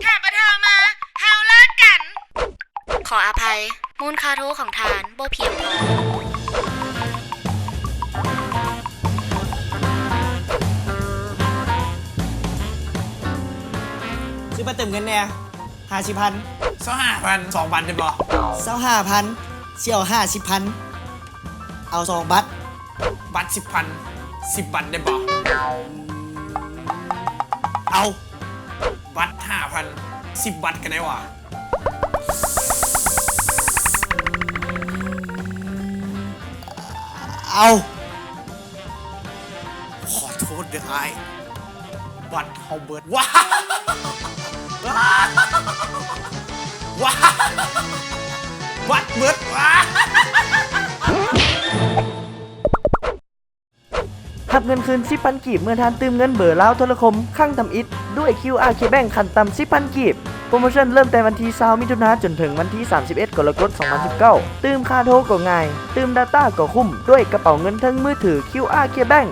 ຖ້າບໍ່ໂທມາ ເຮົາເລີກກັນ. ຂໍອະໄພ, ມູນຄ່າໂທຂອງທ່ານບໍ່ພຽງພໍ. ຊື້ບັດເຕີມເງິນແດ່. ຫ້າສິບພັນ. ຊາວຫ້າພັນ ສອງບັດໄດ້ບໍ່? ຊາວຫ້າພັນ ຊິເອົາຫ້າສິບພັນ. ເອົາສອງບັດ. ບັດສິບພັນ ສິບບັດໄດ້ບໍ່? ເອົາ. ບັດຫ້າພັນ ສິບບັດກໍໄດ້ຫວາ? ເອົາ. ຂໍໂທດເດີອ້າຍ ບັດເຮົາເບິດ. ວ້າ ວ້າ ວ້າ ບັດເບິດ. ວ້າ ຮັບເງິນຄືນສິບພັນກີບ ເມື່ອທ່ານຕື່ມເງິນເບີລາວໂທລະຄົມຄັ້ງທຳອິດ ດ້ວຍ ຄິວອາ ເຄແບັງ ຂັ້ນຕ່ຳສິບພັນກີບ. ໂປຣໂມຊັນເລີ່ມແຕ່ວັນທີຊາວ ມິຖຸນາ ຈົນເຖິງວັນທີສາມສິບເອັດ ກໍລະກົດ ສອງພັນສິບເກົ້າ. ຕື່ມຄ່າໂທກໍງ່າຍ, ຕື່ມດາຕ້າກໍຄຸ້ມ ດ້ວຍກະເປົາເງິນເທິງມືຖື ຄິວອາ ເຄແບັງ.